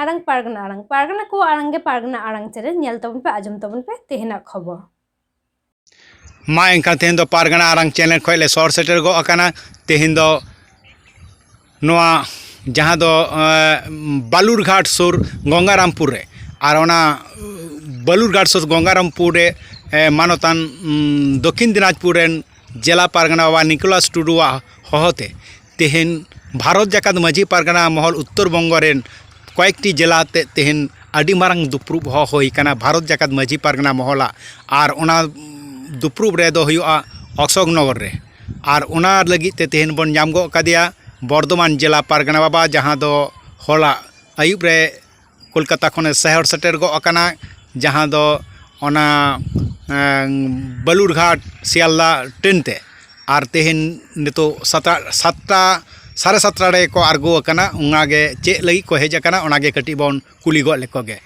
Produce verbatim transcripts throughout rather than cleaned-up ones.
ᱟᱲᱟᱝ ᱯᱟᱨᱜᱟᱱᱟ ᱟᱲᱟᱝ, ᱯᱟᱨᱜᱟᱱᱟ ᱠᱚᱣᱟᱜ ᱟᱲᱟᱝ ᱜᱮ ᱯᱟᱨᱜᱟᱱᱟ ᱟᱲᱟᱝ ᱪᱮᱱᱮᱞ, ᱧᱮᱞ ᱛᱟᱵᱚᱱ ᱯᱮ, ᱟᱸᱡᱚᱢ ᱛᱟᱵᱚᱱ ᱯᱮ ᱛᱮᱦᱮᱧᱟᱜ ᱠᱷᱚᱵᱚᱨ᱾ ᱢᱟ ᱮᱱᱠᱷᱟᱱ ᱛᱮᱦᱮᱧ ᱫᱚ ᱯᱟᱨᱜᱟᱱᱟ ᱟᱲᱟᱝ ᱪᱮᱱᱮᱞ ᱠᱷᱚᱱ ᱞᱮ ᱥᱚᱦᱚᱨ ᱥᱮᱴᱮᱨ ᱜᱚᱫ ᱟᱠᱟᱱᱟ᱾ ᱛᱮᱦᱮᱧ ᱫᱚ ᱱᱚᱣᱟ ᱡᱟᱦᱟᱸ ᱫᱚ ᱵᱟᱞᱩᱨᱜᱷᱟᱴ ᱥᱩᱨ ᱜᱚᱝᱜᱟᱨᱟᱢᱯᱩᱨ ᱨᱮ, ᱟᱨ ᱚᱱᱟ ᱵᱟᱞᱩᱨᱜᱷᱟᱴ ᱥᱩᱨ ᱜᱚᱝᱜᱟᱨᱟᱢᱯᱩᱨ ᱨᱮ ᱢᱟᱱᱚᱛᱟᱱ ᱫᱚᱠᱠᱷᱤᱱ ᱫᱤᱱᱟᱡᱽᱯᱩᱨ ᱨᱮᱱ ᱡᱮᱞᱟ ᱯᱟᱨᱜᱟᱱᱟ ᱵᱟᱵᱟ ᱱᱤᱠᱳᱞᱟᱥ ᱴᱩᱰᱩᱣᱟᱜ ᱦᱚᱦᱚᱛᱮ ᱛᱮᱦᱮᱧ ᱵᱷᱟᱨᱚᱛ ᱡᱟᱠᱟᱛ ᱢᱟᱹᱡᱷᱤ ᱯᱟᱨᱜᱟᱱᱟ ᱢᱚᱦᱚᱞ ᱩᱛᱛᱚᱨ ᱵᱚᱝᱜᱚ ᱨᱮᱱ ᱠᱚᱭᱮᱠᱴᱤ ᱡᱮᱞᱟ ᱛᱮ ᱛᱮᱦᱮᱧ ᱟᱹᱰᱤ ᱢᱟᱨᱟᱝ ᱫᱩᱯᱲᱩᱵ ᱦᱚᱦᱚ ᱦᱩᱭ ᱠᱟᱱᱟ ᱵᱷᱟᱨᱚᱛ ᱡᱟᱠᱟᱛ ᱢᱟᱹᱡᱷᱤ ᱯᱟᱨᱜᱟᱱᱟ ᱢᱚᱦᱚᱞᱟᱜ᱾ ᱟᱨ ᱚᱱᱟ ᱫᱩᱯᱲᱩᱵ ᱨᱮᱫᱚ ᱦᱩᱭᱩᱜᱼᱟ ᱚᱥᱳᱠᱱᱚᱜᱚᱨ ᱨᱮ᱾ ᱟᱨ ᱚᱱᱟ ᱞᱟᱹᱜᱤᱫ ᱛᱮ ᱛᱮᱦᱮᱧ ᱵᱚᱱ ᱧᱟᱢ ᱜᱚᱫ ᱠᱟᱫᱮᱭᱟ ᱵᱚᱨᱫᱷᱚᱢᱟᱱ ᱡᱮᱞᱟ ᱯᱟᱨᱜᱟᱱᱟ ᱵᱟᱵᱟ, ᱡᱟᱦᱟᱸ ᱫᱚ ᱦᱚᱞᱟ ᱟᱹᱭᱩᱵ ᱨᱮ ᱠᱳᱞᱠᱟᱛᱟ ᱠᱷᱚᱱᱮ ᱥᱮᱦᱚᱨ ᱥᱮᱴᱮᱨ ᱜᱚᱫ ᱟᱠᱟᱱᱟ, ᱡᱟᱦᱟᱸ ᱫᱚ ᱚᱱᱟ ᱵᱟᱞᱩᱨᱜᱷᱟᱴ ᱥᱤᱭᱟᱞᱫᱟ ᱴᱨᱮᱱ ᱛᱮ᱾ ᱟᱨ ᱛᱮᱦᱮᱧ ᱱᱤᱛᱚᱜ ᱥᱟᱛᱴᱟ, ᱥᱟᱛᱴᱟ, ᱥᱟᱲᱮ ᱥᱟᱛᱴᱟ ᱨᱮᱠᱚ ᱟᱬᱜᱚ ᱟᱠᱟᱱᱟ᱾ ᱚᱱᱟᱜᱮ ᱪᱮᱫ ᱞᱟᱹᱜᱤᱫ ᱠᱚ ᱦᱮᱡ ᱟᱠᱟᱱᱟ, ᱚᱱᱟᱜᱮ ᱠᱟᱹᱴᱤᱡ ᱵᱚᱱ ᱠᱩᱞᱤ ᱜᱚᱫ ᱞᱮᱠᱚ ᱜᱮ᱾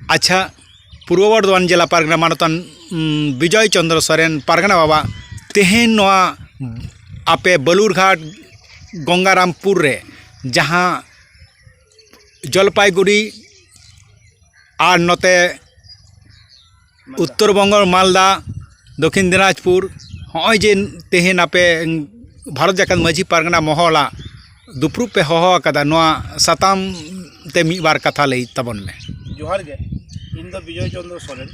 ᱟᱪᱪᱷᱟ, ᱯᱩᱨᱵᱚ ᱵᱚᱨᱫᱷᱚᱢᱟᱱ ᱡᱮᱞᱟ ᱯᱟᱨᱜᱟᱱᱟ ᱢᱟᱱᱚᱛᱟᱱ ᱵᱤᱡᱚᱭ ᱪᱚᱱᱫᱨᱚ ᱥᱚᱨᱮᱱ ᱯᱟᱨᱜᱟᱱᱟ ᱵᱟᱵᱟ, ᱛᱮᱦᱮᱧ ᱱᱚᱣᱟ ᱟᱯᱮ ᱵᱟᱞᱩᱨᱜᱷᱟᱴ ᱜᱚᱝᱜᱟᱨᱟᱢᱯᱩᱨ ᱨᱮ ᱡᱟᱦᱟᱸ ᱡᱚᱞᱯᱟᱭᱜᱩᱲᱤ ᱟᱨ ᱱᱚᱛᱮ ᱩᱛᱛᱚᱨ ᱵᱚᱝᱜᱚ, ᱢᱟᱞᱫᱟ, ᱫᱚᱠᱠᱷᱤᱱ ᱫᱤᱱᱟᱡᱽᱯᱩᱨ, ᱦᱚᱸᱜᱼᱚᱭ ᱡᱮ ᱛᱮᱦᱮᱧ ᱟᱯᱮ ᱵᱷᱟᱨᱚᱛ ᱡᱟᱠᱟᱛ ᱢᱟᱹᱡᱷᱤ ᱯᱟᱨᱜᱟᱱᱟ ᱢᱚᱦᱚᱞᱟᱜ ᱫᱩᱯᱲᱩᱵ ᱯᱮ ᱦᱚᱦᱚ ᱟᱠᱟᱫᱟ, ᱱᱚᱣᱟ ᱥᱟᱛᱟᱢ ᱛᱮ ᱢᱤᱫ ᱵᱟᱨ ᱠᱟᱛᱷᱟ ᱞᱟᱹᱭ ᱛᱟᱵᱚᱱ ᱢᱮ᱾ ᱡᱚᱦᱟᱨ ᱜᱮ, ᱤᱧ ᱫᱚ ᱵᱤᱡᱚᱭ ᱪᱚᱱᱫᱨᱚ ᱥᱚᱨᱮᱱ,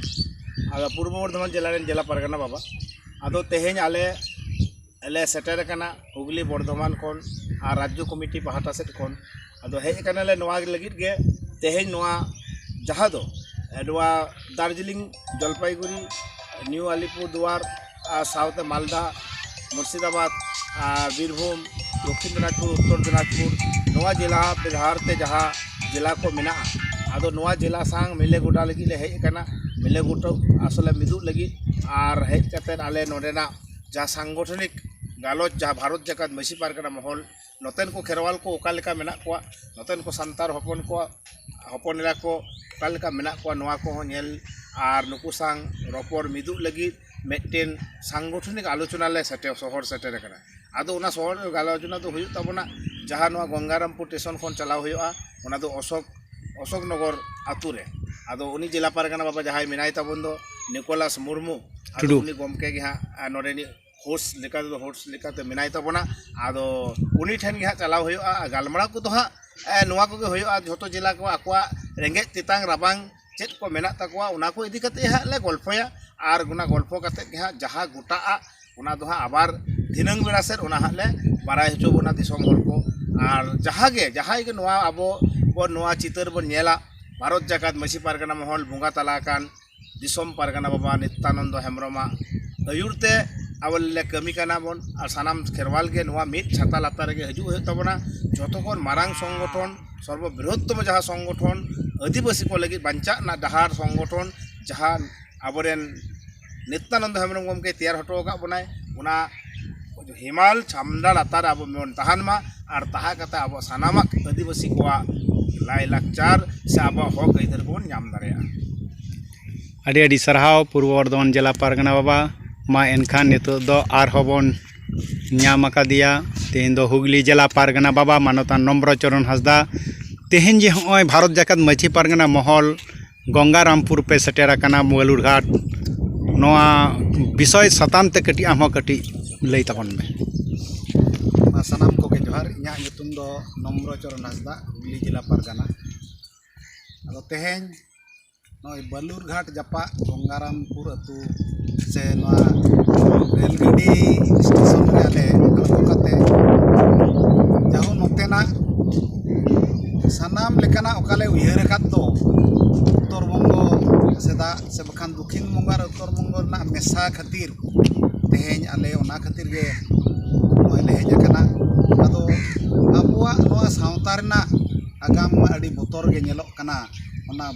ᱟᱫᱚ ᱯᱩᱨᱵᱚ ᱵᱚᱨᱫᱷᱚᱢᱟᱱ ᱡᱮᱞᱟ ᱨᱮᱱ ᱡᱮᱞᱟ ᱯᱟᱨᱜᱟᱱᱟ ᱵᱟᱵᱟ᱾ ᱟᱫᱚ ᱛᱮᱦᱮᱧ ᱟᱞᱮ ᱞᱮ ᱥᱮᱴᱮᱨ ᱟᱠᱟᱱᱟ ᱦᱩᱜᱽᱞᱤ ᱵᱚᱨᱫᱷᱚᱢᱟᱱ ᱠᱷᱚᱱ ᱟᱨ ᱨᱟᱡᱽᱡᱚ ᱠᱚᱢᱤᱴᱤ ᱯᱟᱦᱴᱟ ᱥᱮᱫ ᱠᱷᱚᱱ᱾ ᱟᱫᱚ ᱦᱮᱡ ᱟᱠᱟᱱᱟᱞᱮ ᱱᱚᱣᱟ ᱞᱟᱹᱜᱤᱫ ᱜᱮ, ᱛᱮᱦᱮᱧ ᱱᱚᱣᱟ ᱡᱟᱦᱟᱸ ᱫᱚ ᱱᱚᱣᱟ ᱫᱟᱨᱡᱤᱞᱤᱝ, ᱡᱚᱞᱯᱟᱭᱜᱩᱲᱤ, ᱱᱤᱭᱩ ᱟᱞᱤᱯᱩᱨᱫᱩᱣᱟᱨ ᱟᱨ ᱥᱟᱶᱛᱮ ᱢᱟᱞᱫᱟ, ᱢᱩᱨᱥᱤᱫᱟᱵᱟᱫᱽ ᱟᱨ ᱵᱤᱨᱵᱷᱩᱢ, ᱫᱚᱠᱠᱷᱤᱱ ᱫᱤᱱᱟᱡᱽᱯᱩᱨ, ᱩᱛᱛᱚᱨ ᱫᱤᱱᱟᱡᱽᱯᱩᱨ, ᱱᱚᱣᱟ ᱡᱮᱞᱟ ᱵᱮᱫᱷᱟᱨ ᱛᱮ ᱡᱟᱦᱟᱸ ᱡᱮᱞᱟ ᱠᱚ ᱢᱮᱱᱟᱜᱼᱟ, ᱟᱫᱚ ᱱᱚᱣᱟ ᱡᱮᱞᱟ ᱥᱟᱶ ᱢᱤᱞᱮ ᱜᱚᱴᱟ ᱞᱟᱹᱜᱤᱫ ᱞᱮ ᱦᱮᱡ ᱟᱠᱟᱱᱟ᱾ ᱢᱤᱞᱮ ᱜᱚᱴᱟ ᱟᱥᱚᱞᱮ ᱢᱤᱫᱚᱜ ᱞᱟᱹᱜᱤᱫ ᱟᱨ ᱦᱮᱡ ᱠᱟᱛᱮᱫ ᱟᱞᱮ ᱱᱚᱰᱮᱱᱟᱜ ᱡᱟᱦᱟᱸ ᱥᱟᱝᱜᱚᱴᱷᱚᱱᱤᱠ ᱜᱟᱞᱚᱪ, ᱡᱟᱦᱟᱸ ᱵᱷᱟᱨᱚᱛ ᱡᱟᱠᱟᱛ ᱢᱟᱹᱡᱷᱤ ᱯᱟᱨᱜᱟᱱᱟ ᱢᱚᱦᱚᱞ, ᱱᱚᱛᱮᱱ ᱠᱚ ᱠᱷᱮᱨᱣᱟᱞ ᱠᱚ ᱚᱠᱟ ᱞᱮᱠᱟ ᱢᱮᱱᱟᱜ ᱠᱚᱣᱟ, ᱱᱚᱛᱮᱱ ᱠᱚ ᱥᱟᱱᱛᱟᱲ ᱦᱚᱯᱚᱱ ᱠᱚ, ᱦᱚᱯᱚᱱ ᱮᱨᱟ ᱠᱚ ᱚᱠᱟ ᱞᱮᱠᱟ ᱢᱮᱱᱟᱜ ᱠᱚᱣᱟ, ᱱᱚᱣᱟ ᱠᱚᱦᱚᱸ ᱧᱮᱞ ᱟᱨ ᱱᱩᱠᱩ ᱥᱟᱝ ᱨᱚᱯᱚᱲ ᱢᱤᱫᱚᱜ ᱞᱟᱹᱜᱤᱫ ᱢᱤᱫᱴᱮᱱ ᱥᱟᱝᱜᱚᱴᱷᱚᱱᱤᱠ ᱟᱞᱳᱪᱚᱱᱟ ᱞᱮ ᱥᱮᱴᱮᱨ, ᱥᱚᱦᱚᱨ ᱥᱮᱴᱮᱨ ᱟᱠᱟᱱᱟ᱾ ᱟᱫᱚ ᱚᱱᱟ ᱥᱚᱦᱚᱨ ᱟᱞᱳᱪᱚᱱᱟ ᱫᱚ ᱦᱩᱭᱩᱜ ᱛᱟᱵᱚᱱᱟ, ᱡᱟᱦᱟᱸ ᱱᱚᱣᱟ ᱜᱚᱝᱜᱟᱨᱟᱢᱯᱩᱨ ᱥᱴᱮᱥᱚᱱ ᱠᱷᱚᱱ ᱪᱟᱞᱟᱣ ᱦᱩᱭᱩᱜᱼᱟ, ᱚᱱᱟ ᱫᱚ ᱚᱥᱳᱠ ᱚᱥᱳᱠ ᱱᱚᱜᱚᱨ ᱟᱛᱳ ᱨᱮ᱾ ᱟᱫᱚ ᱩᱱᱤ ᱡᱮᱞᱟ ᱯᱟᱨᱜᱟᱱᱟ ᱵᱟᱵᱟ ᱡᱟᱦᱟᱸᱭ ᱢᱮᱱᱟᱭ ᱛᱟᱵᱚᱱ ᱫᱚ, ᱱᱤᱠᱳᱞᱟᱥ ᱢᱩᱨᱢᱩ, ᱟᱫᱚ ᱴᱩᱰᱩ᱾ ᱩᱱᱤ ᱜᱚᱢᱠᱮ ᱜᱮ ᱦᱟᱸᱜ, ᱟᱨ ᱱᱚᱰᱮᱱᱤᱡ ᱦᱳᱥᱴ ᱞᱮᱠᱟ ᱛᱮᱫᱚ ᱦᱳᱥᱴ ᱞᱮᱠᱟᱛᱮ ᱢᱮᱱᱟᱭ ᱛᱟᱵᱚᱱᱟ᱾ ᱟᱫᱚ ᱩᱱᱤ ᱴᱷᱮᱱ ᱜᱮ ᱦᱟᱸᱜ ᱪᱟᱞᱟᱣ ᱦᱩᱭᱩᱜᱼᱟ᱾ ᱟᱨ ᱜᱟᱞᱢᱟᱨᱟᱣ ᱠᱚᱫᱚ ᱦᱟᱸᱜ, ᱮ, ᱱᱚᱣᱟ ᱠᱚᱜᱮ ᱦᱩᱭᱩᱜᱼᱟ, ᱡᱷᱚᱛᱚ ᱡᱮᱞᱟ ᱠᱚ ᱟᱠᱚᱣᱟᱜ ᱨᱮᱸᱜᱮᱡ ᱛᱮᱛᱟᱝ ᱨᱟᱵᱟᱝ ᱪᱮᱫ ᱠᱚ ᱢᱮᱱᱟᱜ ᱛᱟᱠᱚᱣᱟ, ᱚᱱᱟ ᱠᱚ ᱤᱫᱤ ᱠᱟᱛᱮ ᱦᱟᱸᱜ ᱞᱮ ᱜᱚᱞᱯᱷᱚᱭᱟ᱾ ᱟᱨ ᱚᱱᱟ ᱜᱚᱞᱯᱷᱚ ᱠᱟᱛᱮ ᱜᱮ ᱦᱟᱸᱜ ᱡᱟᱦᱟᱸ ᱜᱚᱴᱟᱜᱼᱟ, ᱚᱱᱟ ᱫᱚ ᱦᱟᱸᱜ ᱟᱵᱟᱨ ᱫᱷᱤᱱᱟᱹᱝ ᱵᱮᱲᱟ ᱥᱮᱫ ᱚᱱᱟ ᱦᱟᱸᱜ ᱞᱮ ᱵᱟᱲᱟᱭ ᱦᱚᱪᱚ ᱵᱚᱱᱟ ᱫᱤᱥᱚᱢ ᱦᱚᱲ ᱠᱚ᱾ ᱟᱨ ᱡᱟᱦᱟᱸ ᱜᱮ, ᱡᱟᱦᱟᱸᱭ ᱜᱮ ᱱᱚᱣᱟ ᱟᱵᱚ ᱵᱚᱱ, ᱱᱚᱣᱟ ᱪᱤᱛᱟᱹᱨ ᱵᱚᱱ ᱧᱮᱞᱟ, ᱵᱷᱟᱨᱚᱛ ᱡᱟᱠᱟᱛ ᱢᱟᱹᱡᱷᱤ ᱯᱟᱨᱜᱟᱱᱟ ᱢᱚᱦᱚᱞ ᱵᱚᱸᱜᱟ ᱛᱟᱞᱟ ᱟᱠᱟᱱ ᱫᱤᱥᱚᱢ ᱯᱟᱨᱜᱟᱱᱟ ᱵᱟᱵᱟ ᱱᱤᱛᱭᱟᱱᱚᱱᱫᱚ ᱦᱮᱢᱵᱨᱚᱢᱟᱜ ᱟᱹᱭᱩᱨ ᱛᱮ ᱟᱵᱚ ᱞᱮ ᱠᱟᱹᱢᱤ ᱠᱟᱱᱟ ᱵᱚᱱ᱾ ᱟᱨ ᱥᱟᱱᱟᱢ ᱠᱷᱮᱨᱣᱟᱞ ᱜᱮ ᱱᱚᱣᱟ ᱢᱤᱫ ᱪᱷᱟᱛᱟ ᱞᱟᱛᱟᱨ ᱨᱮᱜᱮ ᱦᱤᱡᱩᱜ ᱦᱩᱭᱩᱜ ᱛᱟᱵᱚᱱᱟ᱾ ᱡᱷᱚᱛᱚ ᱠᱷᱚᱱ ᱢᱟᱨᱟᱝ ᱥᱚᱝᱜᱚᱴᱷᱚᱱ, ᱥᱚᱨᱵᱚ ᱵᱨᱤᱦᱚᱛᱛᱚᱢ ᱡᱟᱦᱟᱸ ᱥᱚᱝᱜᱚᱴᱷᱚᱱ, ᱟᱹᱫᱤᱵᱟᱹᱥᱤ ᱠᱚ ᱞᱟᱹᱜᱤᱫ ᱵᱟᱧᱪᱟᱜ ᱨᱮᱱᱟᱜ ᱰᱟᱦᱟᱨ ᱥᱚᱝᱜᱚᱴᱷᱚᱱ, ᱡᱟᱦᱟᱸ ᱟᱵᱚᱨᱮᱱ ᱱᱤᱛᱭᱟᱱᱚᱱᱫᱚ ᱦᱮᱢᱵᱨᱚᱢ ᱜᱚᱢᱠᱮ ᱛᱮᱭᱟᱨ ᱦᱚᱴᱚ ᱟᱠᱟᱫ ᱵᱚᱱᱟᱭ, ᱚᱱᱟ ᱦᱮᱢᱟᱞ ᱪᱷᱟᱢᱰᱟ ᱞᱟᱛᱟᱨ ᱨᱮ ᱟᱵᱚ ᱵᱚᱱ ᱛᱟᱦᱮᱱ ᱢᱟ᱾ ᱟᱨ ᱛᱟᱦᱮᱸ ᱠᱟᱛᱮ ᱟᱵᱚ ᱥᱟᱱᱟᱢᱟᱜ ᱟᱹᱫᱤᱵᱟᱹᱥᱤ ᱠᱚᱣᱟᱜ ᱞᱟᱭᱼᱞᱟᱠᱪᱟᱨ ᱥᱮ ᱟᱵᱚᱣᱟᱜ ᱦᱚᱠ ᱟᱹᱭᱫᱟᱹᱨ ᱠᱚᱵᱚᱱ ᱧᱟᱢ ᱫᱟᱲᱮᱭᱟᱜᱼᱟ᱾ ᱟᱹᱰᱤ ᱟᱹᱰᱤ ᱥᱟᱨᱦᱟᱣ ᱯᱩᱨᱵᱚ ᱵᱚᱨᱫᱷᱚᱢᱟᱱ ᱡᱮᱞᱟ ᱯᱟᱨᱜᱟᱱᱟ ᱵᱟᱵᱟ᱾ ᱢᱟ ᱮᱱᱠᱷᱟᱱ ᱱᱤᱛᱚᱜ ᱫᱚ ᱟᱨᱦᱚᱸ ᱵᱚᱱ ᱧᱟᱢ ᱟᱠᱟᱫᱮᱭᱟ᱾ ᱛᱮᱦᱮᱧ ᱫᱚ ᱦᱩᱜᱽᱞᱤ ᱡᱮᱞᱟ ᱯᱟᱨᱜᱟᱱᱟ ᱵᱟᱵᱟ ᱢᱟᱱᱚᱛᱟᱱ ᱱᱚᱢᱵᱨᱚ ᱪᱚᱨᱚᱱ ᱦᱟᱸᱥᱫᱟ᱾ ᱛᱮᱦᱮᱧ ᱡᱮ ᱦᱚᱸᱜᱼᱚᱭ ᱵᱷᱟᱨᱚᱛ ᱡᱟᱠᱟᱛ ᱢᱟᱹᱡᱷᱤ ᱯᱟᱨᱜᱟᱱᱟ ᱢᱚᱦᱚᱞ ᱜᱚᱝᱜᱟᱨᱟᱢᱯᱩᱨ ᱯᱮ ᱥᱮᱴᱮᱨ ᱟᱠᱟᱱᱟ ᱵᱟᱹᱞᱩᱨᱜᱷᱟᱴ, ᱱᱚᱣᱟ ᱵᱤᱥᱚᱭ ᱥᱟᱛᱟᱢ ᱛᱮ ᱠᱟᱹᱴᱤᱡ ᱟᱢ ᱦᱚᱸ ᱠᱟᱹᱴᱤᱡ ᱞᱟᱹᱭ ᱛᱟᱵᱚᱱ ᱢᱮ᱾ ᱢᱟ ᱥᱟᱱᱟᱢ ᱠᱚᱜᱮ ᱡᱚᱦᱟᱨ᱾ ᱤᱧᱟᱹᱜ ᱧᱩᱛᱩᱢ ᱫᱚ ᱱᱚᱢᱵᱨᱚ ᱪᱚᱨᱚᱱ ᱦᱟᱸᱥᱫᱟ, ᱦᱩᱜᱽᱞᱤ ᱡᱮᱞᱟ ᱯᱟᱨᱜᱟᱱᱟ᱾ ᱟᱫᱚ ᱛᱮᱦᱮᱧ ᱱᱚᱜᱼᱚᱭ ᱵᱟᱹᱞᱩᱨᱜᱷᱟᱴ ᱡᱟᱯᱟᱜ ᱜᱚᱝᱜᱟᱨᱟᱢᱯᱩᱨ ᱟᱹᱛᱩ ᱥᱮ ᱱᱚᱣᱟ ᱨᱮᱞ ᱜᱟᱹᱰᱤ ᱥᱴᱮᱥᱚᱱ ᱨᱮ ᱟᱞᱮ ᱟᱬᱜᱚ ᱠᱟᱛᱮ ᱡᱟᱦᱳ ᱱᱚᱛᱮᱱᱟᱜ ᱥᱟᱱᱟᱢ ᱞᱮᱠᱟᱱᱟᱜ ᱚᱠᱟᱞᱮ ᱩᱭᱦᱟᱹᱨ ᱟᱠᱟᱫ ᱫᱚ ᱩᱛᱛᱚᱨ ᱵᱚᱝᱜᱚ ᱥᱮᱫᱟᱜ ᱥᱮ ᱵᱟᱠᱷᱟᱱ ᱫᱚᱠᱷᱤᱱ ᱵᱚᱝᱜᱚ ᱟᱨ ᱩᱛᱛᱚᱨ ᱵᱚᱝᱜᱚ ᱨᱮᱱᱟᱜ ᱢᱮᱥᱟ ᱠᱷᱟᱹᱛᱤᱨ ᱛᱮᱦᱮᱧ ᱟᱞᱮ ᱚᱱᱟ ᱠᱷᱟᱹᱛᱤᱨ ᱜᱮ ᱱᱚᱜᱼᱚᱭ ᱞᱮ ᱦᱮᱡ ᱟᱠᱟᱱᱟ᱾ ᱟᱫᱚ ᱟᱵᱚᱣᱟᱜ ᱱᱚᱣᱟ ᱥᱟᱶᱛᱟ ᱨᱮᱱᱟᱜ ᱟᱜᱟᱢ ᱢᱟ ᱟᱹᱰᱤ ᱵᱚᱛᱚᱨ ᱜᱮ ᱧᱮᱞᱚᱜ ᱠᱟᱱᱟ᱾ ᱚᱱᱟ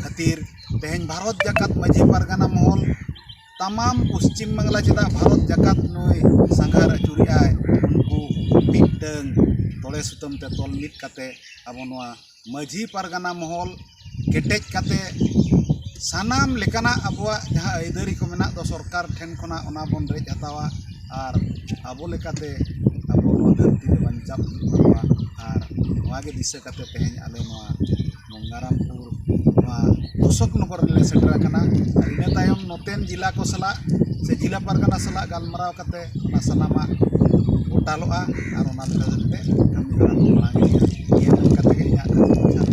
ᱠᱷᱟᱹᱛᱤᱨ ᱛᱮᱦᱮᱧ ᱵᱷᱟᱨᱚᱛ ᱡᱟᱠᱟᱛ ᱢᱟᱹᱡᱷᱤ ᱯᱟᱨᱜᱟᱱᱟ ᱢᱚᱦᱚᱞ ᱛᱟᱢᱟᱢ ᱯᱚᱥᱪᱤᱢ ᱵᱟᱝᱞᱟ ᱪᱮᱫᱟᱜ ᱵᱷᱟᱨᱚᱛ ᱡᱟᱠᱟᱛ ᱱᱩᱭ ᱥᱟᱸᱜᱷᱟᱨ ᱟᱹᱪᱩᱨᱮᱜᱼᱟᱭ, ᱩᱱᱠᱩ ᱢᱤᱫᱴᱟᱹᱝ ᱛᱚᱲᱮ ᱥᱩᱛᱟᱹᱢ ᱛᱮ ᱛᱚᱞ ᱢᱤᱫ ᱠᱟᱛᱮ ᱟᱵᱚ ᱱᱚᱣᱟ ᱢᱟᱹᱡᱷᱤ ᱯᱟᱨᱜᱟᱱᱟ ᱢᱚᱦᱚᱞ ᱠᱮᱴᱮᱡ ᱠᱟᱛᱮ ᱥᱟᱱᱟᱢ ᱞᱮᱠᱟᱱᱟᱜ ᱟᱵᱚᱣᱟᱜ ᱡᱟᱦᱟᱸ ᱟᱹᱭᱫᱟᱹᱨᱤ ᱠᱚ ᱢᱮᱱᱟᱜ ᱫᱚ ᱥᱚᱨᱠᱟᱨ ᱴᱷᱮᱱ ᱠᱷᱚᱱᱟᱜ ᱚᱱᱟ ᱵᱚᱱ ᱨᱮᱡ ᱦᱟᱛᱟᱣᱟ ᱟᱨ ᱟᱵᱚ ᱞᱮᱠᱟᱛᱮ ᱟᱵᱚ ᱱᱚᱣᱟ ᱫᱷᱟᱹᱨᱛᱤ ᱨᱮ ᱵᱟᱧᱪᱟᱣ ᱦᱩᱭᱩᱜ ᱛᱟᱵᱚᱱᱟ᱾ ᱟᱨ ᱱᱚᱣᱟ ᱜᱮ ᱫᱤᱥᱟᱹ ᱠᱟᱛᱮ ᱛᱮᱦᱮᱧ ᱟᱞᱮ ᱱᱚᱣᱟ ᱜᱟᱨᱟᱢᱯᱩᱨ, ᱱᱚᱣᱟ ᱚᱥᱳᱠ ᱱᱚᱜᱚᱨ ᱨᱮᱞᱮ ᱥᱮᱴᱮᱨ ᱟᱠᱟᱱᱟ᱾ ᱟᱨ ᱤᱱᱟᱹ ᱛᱟᱭᱚᱢ ᱱᱚᱛᱮᱱ ᱡᱮᱞᱟ ᱠᱚ ᱥᱟᱞᱟᱜ ᱥᱮ ᱡᱮᱞᱟ ᱯᱟᱨᱜᱟᱱᱟ ᱥᱟᱞᱟᱜ ᱜᱟᱞᱢᱟᱨᱟᱣ ᱠᱟᱛᱮ ᱚᱱᱟ ᱥᱟᱱᱟᱢᱟᱜ ᱜᱚᱴᱟᱞᱚᱜᱼᱟ᱾ ᱟᱨ ᱚᱱᱟ ᱞᱮᱠᱟᱛᱮ ᱠᱟᱹᱢᱤ ᱦᱚᱨᱟ ᱠᱚ ᱢᱟᱲᱟᱝ ᱤᱫᱤᱜᱼᱟ᱾ ᱱᱤᱭᱟᱹ ᱢᱮᱱ ᱠᱟᱛᱮ ᱜᱮ ᱤᱧᱟᱹᱜ ᱠᱟᱛᱷᱟ ᱢᱩᱪᱟᱹᱫ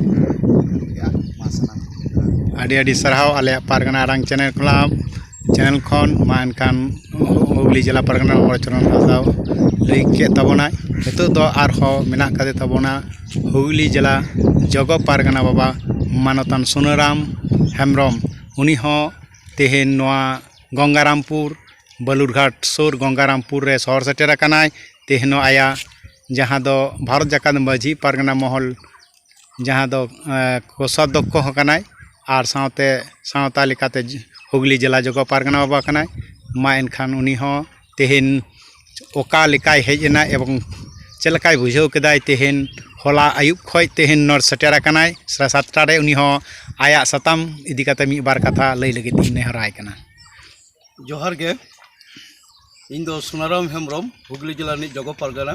ᱮᱫᱟ᱾ ᱢᱟ ᱥᱟᱱᱟᱢ ᱠᱚ ᱡᱚᱦᱟᱨ᱾ ᱟᱹᱰᱤ ᱟᱹᱰᱤ ᱥᱟᱨᱦᱟᱣ ᱟᱞᱮᱭᱟᱜ ᱯᱟᱨᱜᱟᱱᱟ ᱟᱲᱟᱝ ᱪᱮᱱᱮᱞ ᱠᱷᱚᱱᱟᱜ, ᱪᱮᱱᱮᱞ ᱠᱷᱚᱱ᱾ ᱢᱟ ᱮᱱᱠᱷᱟᱱ ᱦᱩᱜᱽᱞᱤ ᱡᱮᱞᱟ ᱯᱟᱨᱜᱟᱱᱟ ᱵᱚᱲᱚ ᱪᱚᱨᱚᱱ ᱦᱟᱸᱥᱫᱟ ᱞᱟᱹᱭ ᱠᱮᱫ ᱛᱟᱵᱚᱱᱟᱭ᱾ ᱱᱤᱛᱚᱜ ᱫᱚ ᱟᱨᱦᱚᱸ ᱢᱮᱱᱟᱜ ᱠᱟᱫᱮ ᱛᱟᱵᱚᱱᱟ ᱦᱩᱜᱽᱞᱤ ᱡᱮᱞᱟ ᱡᱚᱜᱚ ᱯᱟᱨᱜᱟᱱᱟ ᱵᱟᱵᱟ ᱢᱟᱱᱚᱛᱟᱱ ᱥᱩᱱᱟᱹᱨᱟᱢ ᱦᱮᱢᱵᱨᱚᱢ᱾ ᱩᱱᱤ ᱦᱚᱸ ᱛᱮᱦᱮᱧ ᱱᱚᱣᱟ ᱜᱚᱝᱜᱟᱨᱟᱢᱯᱩᱨ, ᱵᱟᱞᱩᱨᱜᱷᱟᱴ ᱥᱩᱨ ᱜᱚᱝᱜᱟᱨᱟᱢᱯᱩᱨ ᱨᱮ ᱥᱚᱦᱚᱨ ᱥᱮᱴᱮᱨ ᱟᱠᱟᱱᱟᱭ᱾ ᱛᱮᱦᱮᱧ ᱦᱚᱸ ᱟᱭᱟᱜ ᱡᱟᱦᱟᱸ ᱫᱚ ᱵᱷᱟᱨᱚᱛ ᱡᱟᱠᱟᱛ ᱢᱟᱹᱡᱷᱤ ᱯᱟᱨᱜᱟᱱᱟ ᱢᱚᱦᱚᱞ ᱡᱟᱦᱟᱸ ᱫᱚ, ᱮ, ᱠᱳᱥᱟᱫᱷᱭᱚᱠᱠᱷᱚ ᱦᱚᱸ ᱠᱟᱱᱟᱭ ᱟᱨ ᱥᱟᱶᱛᱮ ᱥᱟᱶᱛᱟ ᱞᱮᱠᱟᱛᱮ ᱦᱩᱜᱽᱞᱤ ᱡᱮᱞᱟ ᱡᱚᱜᱚ ᱯᱟᱨᱜᱟᱱᱟ ᱵᱟᱵᱟ ᱠᱟᱱᱟᱭ᱾ ᱢᱟ ᱮᱱᱠᱷᱟᱱ ᱩᱱᱤ ᱦᱚᱸ ᱛᱮᱦᱮᱧ ᱚᱠᱟ ᱞᱮᱠᱟᱭ ᱦᱮᱡ ᱮᱱᱟ ᱮᱵᱚᱝ ᱪᱮᱫ ᱞᱮᱠᱟᱭ ᱵᱩᱡᱷᱟᱹᱣ ᱠᱮᱫᱟᱭ, ᱛᱮᱦᱮᱧ ᱦᱚᱞᱟ ᱟᱹᱭᱩᱵ ᱠᱷᱚᱱ ᱛᱮᱦᱮᱧ ᱱᱚᱰᱮ ᱥᱮᱴᱮᱨ ᱟᱠᱟᱱᱟᱭ ᱥᱟᱲᱮ ᱥᱟᱛᱴᱟ ᱨᱮ, ᱩᱱᱤ ᱦᱚᱸ ᱟᱭᱟᱜ ᱥᱟᱛᱟᱢ ᱤᱫᱤ ᱠᱟᱛᱮ ᱢᱤᱫ ᱵᱟᱨ ᱠᱟᱛᱷᱟ ᱞᱟᱹᱭ ᱞᱟᱹᱜᱤᱫ ᱤᱧ ᱱᱮᱦᱚᱨᱟᱭ ᱠᱟᱱᱟ᱾ ᱡᱚᱦᱟᱨ ᱜᱮ᱾ ᱤᱧ ᱫᱚ ᱥᱩᱱᱟᱨᱟᱢ ᱦᱮᱢᱵᱨᱚᱢ, ᱦᱩᱜᱽᱞᱤ ᱡᱮᱞᱟ ᱨᱤᱱᱤᱡ ᱡᱚᱜᱚ ᱯᱟᱨᱜᱟᱱᱟ᱾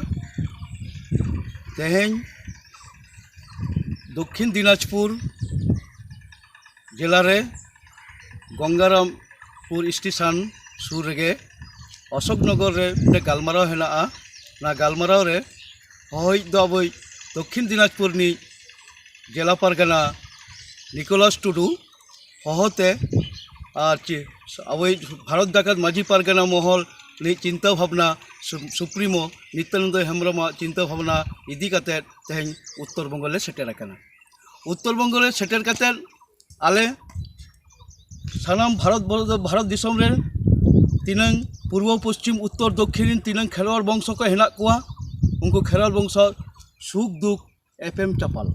ᱛᱮᱦᱮᱧ ᱫᱚᱠᱠᱷᱤᱱ ᱫᱤᱱᱟᱡᱽᱯᱩᱨ ᱡᱮᱞᱟ ᱨᱮ ᱜᱚᱝᱜᱟᱨᱟᱢᱯᱩᱨ ᱥᱴᱮᱥᱚᱱ ᱥᱩᱨ ᱨᱮᱜᱮ ᱚᱥᱳᱠ ᱱᱚᱜᱚᱨ ᱨᱮ ᱢᱤᱫᱴᱮᱱ ᱜᱟᱞᱢᱟᱨᱟᱣ ᱦᱮᱱᱟᱜᱼᱟ᱾ ᱚᱱᱟ ᱜᱟᱞᱢᱟᱨᱟᱣ ᱨᱮ ᱦᱚᱦᱚᱭᱤᱡ ᱫᱚ ᱟᱵᱚᱭᱤᱡ ᱫᱚᱠᱠᱷᱤᱱ ᱫᱤᱱᱟᱡᱽᱯᱩᱨ ᱨᱤᱱᱤᱡ ᱡᱮᱞᱟ ᱯᱟᱨᱜᱟᱱᱟ ᱱᱤᱠᱳᱞᱟᱥ ᱴᱩᱰᱩ ᱦᱚᱦᱚᱛᱮ ᱟᱨ ᱪᱮ-, ᱟᱵᱚᱭᱤᱡ ᱵᱷᱟᱨᱚᱛ ᱡᱟᱠᱟᱛ ᱢᱟᱹᱡᱷᱤ ᱯᱟᱨᱜᱟᱱᱟ ᱢᱚᱦᱚᱞ ᱨᱤᱱᱤᱡ ᱪᱤᱱᱛᱟᱹ ᱵᱷᱟᱵᱽᱱᱟ ᱥᱩ-, ᱥᱩᱯᱨᱤᱢᱳ ᱱᱤᱛᱭᱟᱱᱚᱱᱫᱚ ᱦᱮᱢᱵᱨᱚᱢᱟᱜ ᱪᱤᱱᱛᱟᱹ ᱵᱷᱟᱵᱽᱱᱟ ᱤᱫᱤ ᱠᱟᱛᱮᱫ ᱛᱮᱦᱮᱧ ᱩᱛᱛᱚᱨ ᱵᱚᱝᱜᱚ ᱞᱮ ᱥᱮᱴᱮᱨ ᱟᱠᱟᱱᱟ᱾ ᱩᱛᱛᱚᱨ ᱵᱚᱝᱜᱚ ᱞᱮ ᱥᱮᱴᱮᱨ ᱠᱟᱛᱮᱫ ᱟᱞᱮ ᱥᱟᱱᱟᱢ ᱵᱷᱟᱨᱚᱛ ᱵᱚᱨ-, ᱵᱷᱟᱨᱚᱛ ᱫᱤᱥᱚᱢ ᱨᱮ ᱛᱤᱱᱟᱹᱝ ᱯᱩᱨᱵᱚ ᱯᱚᱥᱪᱤᱢ ᱩᱛᱛᱚᱨ ᱫᱚᱠᱠᱷᱤᱱ ᱨᱮᱱ ᱛᱤᱱᱟᱹᱝ ᱠᱷᱮᱨᱣᱟᱲ ᱵᱚᱝᱥᱚ ᱠᱚ ᱦᱮᱱᱟᱜ ᱠᱚᱣᱟ, ᱩᱱᱠᱩ ᱠᱷᱮᱨᱣᱟᱲ ᱵᱚᱝᱥᱚ ᱥᱩᱠ ᱫᱩᱠ ᱮᱯᱮᱢ ᱪᱟᱯᱟᱞ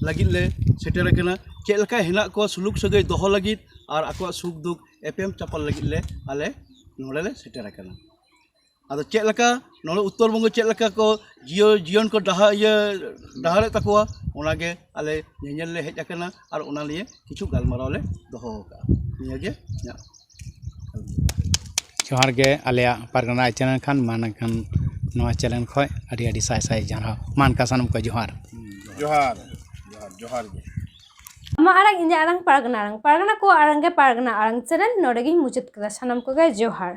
ᱞᱟᱹᱜᱤᱫ ᱞᱮ ᱥᱮᱴᱮᱨ ᱟᱠᱟᱱᱟ᱾ ᱪᱮᱫ ᱞᱮᱠᱟ ᱦᱮᱱᱟᱜ ᱠᱚᱣᱟ ᱥᱩᱞᱩᱠ ᱥᱟᱹᱜᱟᱹᱭ ᱫᱚᱦᱚ ᱞᱟᱹᱜᱤᱫ ᱟᱨ ᱟᱠᱚᱣᱟᱜ ᱥᱩᱠ ᱫᱩᱠ ᱮᱯᱮᱢ ᱪᱟᱯᱟᱞ ᱞᱟᱹᱜᱤᱫ ᱞᱮ ᱟᱞᱮ ᱱᱚᱰᱮ ᱞᱮ ᱥᱮᱴᱮᱨ ᱟᱠᱟᱱᱟ᱾ ᱟᱫᱚ ᱪᱮᱫ ᱞᱮᱠᱟ ᱱᱚᱰᱮ ᱩᱛᱛᱚᱨ ᱵᱚᱝᱜᱚ ᱪᱮᱫ ᱞᱮᱠᱟ ᱠᱚ ᱡᱤᱭᱚ-, ᱡᱤᱭᱚᱱ ᱠᱚ ᱰᱟᱦᱟ-, ᱤᱭᱟᱹ, ᱰᱟᱦᱟᱨᱮᱫ ᱛᱟᱠᱚᱣᱟ, ᱚᱱᱟᱜᱮ ᱟᱞᱮ ᱧᱮᱧᱮᱞ ᱞᱮ ᱦᱮᱡ ᱟᱠᱟᱱᱟ ᱟᱨ ᱚᱱᱟ ᱱᱤᱭᱮ ᱠᱤᱪᱷᱩ ᱜᱟᱞᱢᱟᱨᱟᱣ ᱞᱮ ᱫᱚᱦᱚ ᱟᱠᱟᱫᱼᱟ᱾ ᱱᱤᱭᱟᱹᱜᱮ ᱤᱧᱟᱹᱜ ᱡᱚᱦᱟᱨ ᱜᱮ ᱟᱞᱮᱭᱟᱜ ᱯᱟᱨᱜᱟᱱᱟ ᱪᱮᱱᱮᱞ ᱠᱷᱟᱱ, ᱢᱟ ᱮᱱᱠᱷᱟᱱ ᱱᱚᱣᱟ ᱪᱮᱱᱮᱞ ᱠᱷᱚᱱ ᱟᱹᱰᱤ ᱟᱹᱰᱤ ᱥᱟᱭ ᱥᱟᱭ ᱡᱟᱨᱦᱟᱣ᱾ ᱢᱟ ᱮᱱᱠᱷᱟᱱ ᱥᱟᱱᱟᱢ ᱠᱚ ᱡᱚᱦᱟᱨ᱾ ᱡᱚᱦᱟᱨ, ᱡᱚᱦᱟᱨ, ᱡᱚᱦᱟᱨ ᱜᱮ᱾ ᱟᱲᱟᱝ ᱤᱧᱟᱹᱜ ᱟᱲᱟᱝ ᱯᱟᱨᱜᱟᱱᱟ ᱟᱲᱟᱝ, ᱯᱟᱨᱜᱟᱱᱟ ᱠᱚ ᱟᱲᱟᱝ ᱜᱮ ᱯᱟᱨᱜᱟᱱᱟ ᱟᱲᱟᱝ ᱪᱮᱱᱮᱞ ᱱᱚᱰᱮ ᱜᱤᱧ ᱢᱩᱪᱟᱹᱫ ᱠᱮᱫᱟ᱾ ᱥᱟᱱᱟᱢ ᱠᱚᱜᱮ ᱡᱚᱦᱟᱨ᱾